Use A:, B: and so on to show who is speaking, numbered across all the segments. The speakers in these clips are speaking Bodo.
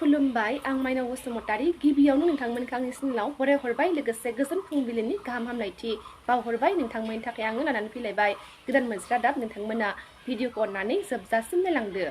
A: खुलुमबाय आं माइनाव बसुमतारी गिबियावनो नोंथांमोनखौ आंनि चेनेलाव बरायहरबाय लोगोसे गोजोन फुंबिलिनि गाहाम हामलायथि बावहरबाय नोंथांमोननि थाखाय आङो लानानै फैलायबाय गोदान मोनसे रादाब नोंथांमोना भिडिअखौ अननानै जोबजासिम नायलांदो।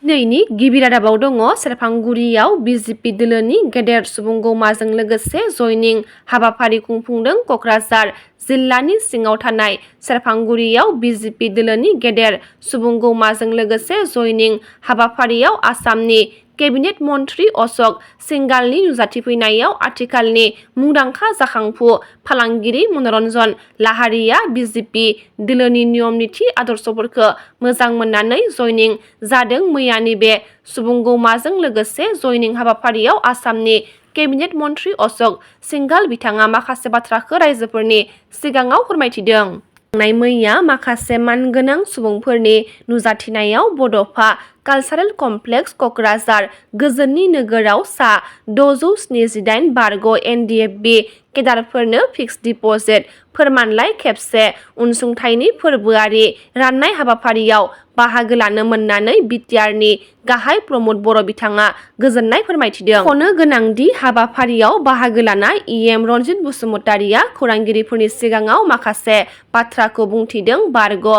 A: दिनैनि गिबि रादाबाव दङ सेरफांगुरियाव बिजेपि दोलोनि गेदेर सुबुं गौमाजों लोगोसे जयनिं हाबाफारि खुंफुंदों। क'क्राझार जिल्लानि सिङाव थानाय सेरफांगुरियाव बिजेपि दोलोनि गेदेर सुबुं गौमाजों लोगोसे जयनिं हाबाफारियाव आसामनि केबिनेट मन्त्रि अशक सिंगालनि नुजाथिफैनायाव आथिखालनि मुंदांखा जाखांफु फालांगिरि मनरन्जन लाहारिया बिजेपि दोलोनि नियम निथि आदर्शफोरखौ मोजां मोननानै जयनिं जादों। मैयानि बे सुबुं गौमाजों लोगोसे जयनिं हाबाफारियाव आसामनि केबिनेट मन्त्रि अशक सिंगाल बिथाङा माखासे बाथ्राखौ रायजोफोरनि सिगाङाव फोरमायथिदों। थांनाय मैया माखासे मानगोनां सुबुंफोरनि नुजाथिनायाव बड'फा कालचारेल कमप्लेक्स क'क्राझार गोजोननि नोगोराव सा 678 बारग' NDFB केडारफोरनो फिक्स डिप'जिट फोरमानलाइ खेबसे अनसुंथाइनि फोरबोआरि राननाय हाबाफारियाव बाहागो लानो मोननानै बिटिआरनि गाहाय प्रमद बर' बिथाङा गोजोननाय फोरमायथिदों। मख'नो गोनांदि हाबाफारियाव बाहागो लानाय EM रनजित बसुमतारिया खौरांगिरिफोरनि सिगाङाव माखासे बाथ्राखौ बुंथिदों। बारग'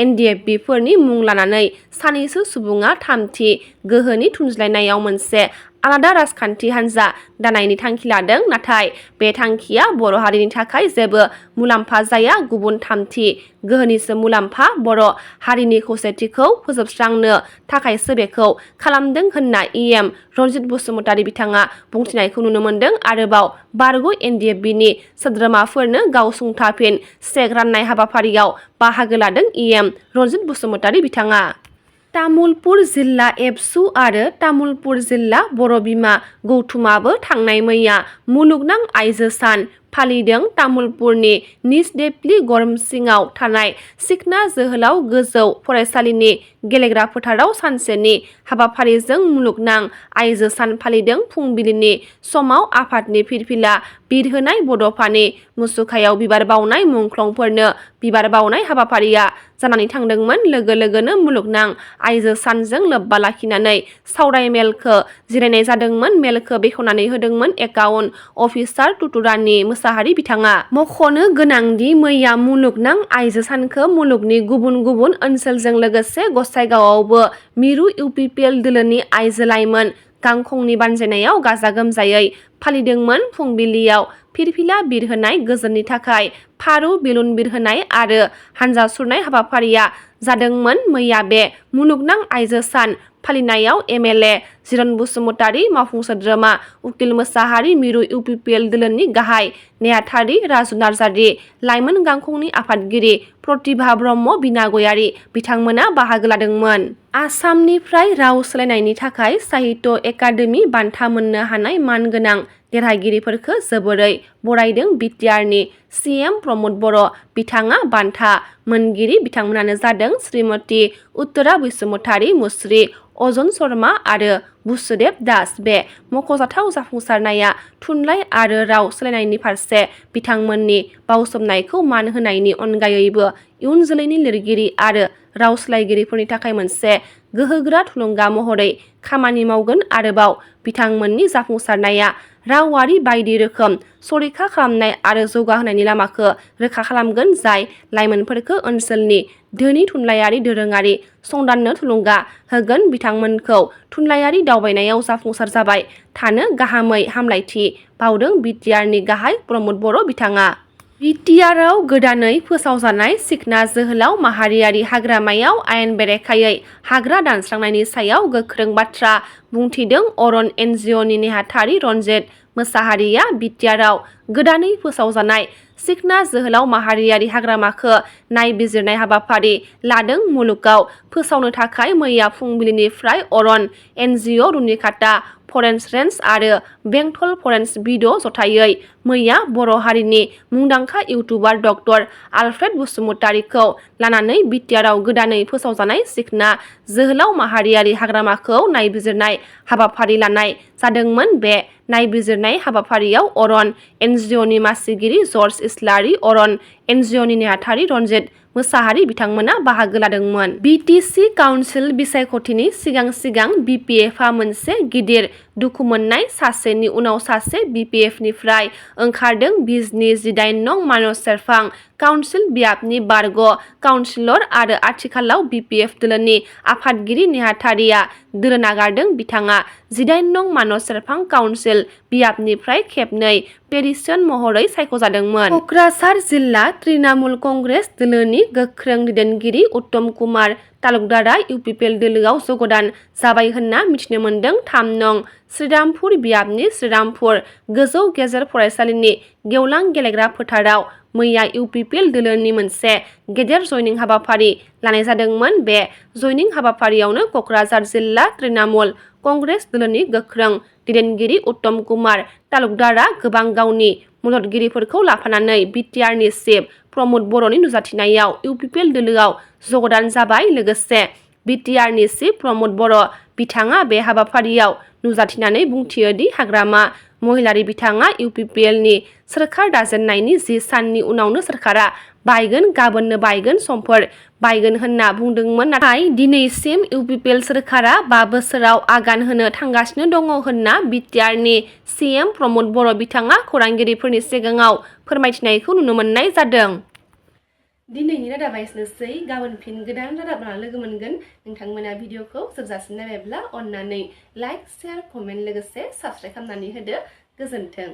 A: NDFBफोरनि मुं लानानै सानैसो सुबुङा थामथि गोहोनि थुनज्लायनायाव मोनसे आलादा राजखान्थि हान्जा दानायनि थांखि लादों, नाथाय बे थांखिया बर' हारिनि थाखाय जेबो मुलाम्फा जाया, गुबुन थामथि गोहोनिसो मुलाम्फा। बर' हारिनि खौसेथिखौ फोजोबस्रांनो थाखायसो बेखौ खालामदों होनना EM रनजित बसुमतारि बिथाङा बुंथिनायखौ नुनो मोन्दों। आरोबाव बारग' NDFBनि सोद्रोमाफोरनो गावसुंथाफिन चेक राननाय हाबाफारियाव बाहागो लादों EM रनजित बसुमतारि बिथाङा। तामुलपुर जिल्ला एबसु आरो तामुलपुर जिल्ला बर' बिमा गौथुमाबो थांनाय मैया मुलुगनां आइजो सान फालिदों। तामुलपुरनि निजदेपलि गरमसिङाव थानाय सिखना जोहोलाव गोजौ फरायसालिनि गेलेग्रा फोथाराव सानसेनि हाबाफारिजों मुलुगनां आइजो सान फालिदों। फुंबिलिनि समाव आफादनि फिरफिला बिरहोनाय बड'फानि मुसुखायाव बिबार बावनाय मुंख्लंफोरनो बिबार बावनाय हाबाफारिया जानानै थांदोंमोन। लोगो लोगोनो मुलुगनां आइजो सानजों लोब्बा लाखिनानै सावराय मेलखौ जिरायनाय जादोंमोन। मेलखौ बेखेवनानै होदोंमोन एकाउन्ट अफिसार तुतुरानि मोसाहारि बिथाङा। मख'नो गोनांदि मैया मुलुगनां आइजो सानखौ मुलुगनि गुबुन गुबुन ओनसोलजों लोगोसे गसाइगावआवबो मिरु UPPL दोलोनि आइजो लाइमोन गांखंनि बानजायनायाव गाजा गोमजायै फालिदोंमोन। फुंबिलियाव फिरफिला बिरहोनाय, गोजोननि थाखाय फारौ बेलुन बिरहोनाय आरो हानजा सुरनाय हाबाफारिया जादोंमोन। मैया बे मुलुगनां आइजो सान फालिनायाव MLA जिरन बसुमतारी, मावफुं सोद्रोमा उकिल मोसाहारि, मिरु UPPL दोलोनि गाहाय नेहाथारि राजु नार्जारि, लाइमोन गांखंनि आफादगिरि प्रतिभा ब्रह्म, बिना गयारि बिथांमोना बाहागो लादोंमोन। आसामनिफ्राय राव सोलायनायनि थाखाय साहित्य एकाडेमि बान्था मोननो हानाय मानगोनां देरहागिरिफोरखौ जोबोरै बरायदों बिटिआरनि CM प्रमद बर' बिथाङा। बान्था मोनगिरि बिथांमोनानो जादों श्रीमती उत्तरा बसुमतारी, मुस्रि अजन शर्मा आरो बुसुदेब दास। बे मख'जाथाव जाफुंसारनाया थुनलाइ आरो राव सोलायनायनि फारसे बिथांमोननि बाउसोमनायखौ मान होनायनि अनगायैबो इयुन जोलैनि लिरगिरि आरो राव सोलायगिरिफोरनि थाखाय मोनसे गोहोगोरा थुलुंगा महरै खामानि मावगोन। आरोबाव बिथांमोननि जाफुंसारनाया रावारि बायदि रोखोम संरैखा खालामनाय आरो जौगाहोनायनि लामाखौ रोखा खालामगोन, जाय लाइमोनफोरखौ ओनसोलनि धोनि थुनलाइयारि दोरोङारि संदाननो थुलुंगा होगोन। बिथांमोनखौ थुनलाइयारि दावबायनायाव जाफुंसार जाबाय थानो गाहामै हामलायथि बावदों बिटिआरनि गाहाय प्रमद बर' बिथाङा। बिटिआरआव गोदानै फोसावजानाय सिखना जोहोलाव माहारियारि हाग्रामायाव आयेन बेरेखायै हाग्रा दानस्रांनायनि सायाव गोख्रों बाथ्रा बुंथिदों। अरन NGOनि नेहाथारि रनजित मोसाहारिया बिटिआरआव गोदानै फोसावजानाय सिखना जोहोलाव माहारियारि हाग्रामाखौ नायबिजिरनाय हाबाफारि लादों। मुलुगाव फोसावनो थाखाय मैया फुंबिलिनिफ्राय अरन NGO रुनिकाटा फरेस्ट रेन्ज आरो बेंटल फरेस्ट बिड' जथायै मैया बर' हारिनि मुंदांखा इउटुबार डक्टर आलफ्रेड बसुमतारीखौ लानानै बिटिआरआव गोदानै फोसावजानाय सिखना जोहोलाव माहारियारि हाग्रामाखौ नायबिजिरनाय हाबाफारि लानाय जादोंमोन। बे नायबिजिरनाय हाबाफारियाव अरन NGOनि मासिगिरि जर्ज इस्लारि, अरन एनजिअनि नेहाथारि रनजित मोसाहारि बिथांमोना बाहागो लादोंमोन। बिटिसि काउन्सिल बिसायख'थिनि सिगां बिपिएफआ मोनसे गिदिर दुखु मोननाय सासेनि उनाव सासे बिपिएफनिफ्राय ओंखारदों। बिजनि 18 नं मानस सेरफां काउन्सिल बियाबनि बारग' काउन्सिलर आरो आथिखालाव बिपिएफ दोलोनि आफादगिरि नेहाथारिया दोलो नागारदों। बिथाङा 18 नं मानस सेरफां काउन्सिल बियाबनिफ्राय खेबनै पेरिसन महरै सायख'जादोंमोन। क'क्राझार जिल्ला तृणमूल कंग्रेस दोलोनि गोख्रों दैदेनगिरि उत्तम कुमार तालुकदारआ इउपिपिएल दोलोआव जगदान जाबाय होनना मिथिनो मोन्दों। 3 नं श्रीरामपुर बियाबनि श्रीरामपुर गोजौ गेजेर फरायसालिनि गेवलां गेलेग्रा फोथाराव मैया इउपिपिएल दोलोनि मोनसे गेदेर जयनिं हाबाफारि लानाय जादोंमोन। बे जयनिं हाबाफारियावनो क'क्राझार जिल्ला तृणमूल कंग्रेस दोलोनि गोख्रों दैदेनगिरि उत्तम कुमार तालुकदारआ गोबां गावनि मददगिरिफोरखौ लाफानानै बिटिआरनि चिफ प्रमद बर'नि नुजाथिनायाव इउपिपिएल दोलोआव जगदान जाबाय। लोगोसे बिटिआरनि चिफ प्रमद बर' बिथाङा बे हाबाफारियाव नुजाथिनानै बुंथियो दि हाग्रामा महिलारि बिथाङा इउपिपिएलनि सोरखार दाजेननायनि 10 साननि उनावनो सोरखारा बायगोन, गाबोननो बायगोन, समफोर बायगोन होनना बुंदोंमोन। नाथाय दिनैसिम इउपिपिएल सोरखारा 5 बोसोराव आगान होनो थांगासिनो दङ होनना बिटिआरनि सिएम प्रमद बर' बिथाङा खौरांगिरिफोरनि सिगाङाव फोरमायथिनायखौ नुनो मोननाय जादों। दिनैनि रादाबा एसेनोसै। गाबोन फिन गोदान रादाब लानानै लोगो मोनगोन। नोंथांमोना भिडिअखौ जोबजासिम नायबायब्ला अननानै लाइक, शेयार, कमेन्ट लोगोसे साबस्क्राइब खालामनानै होदो। गोजोन्थों।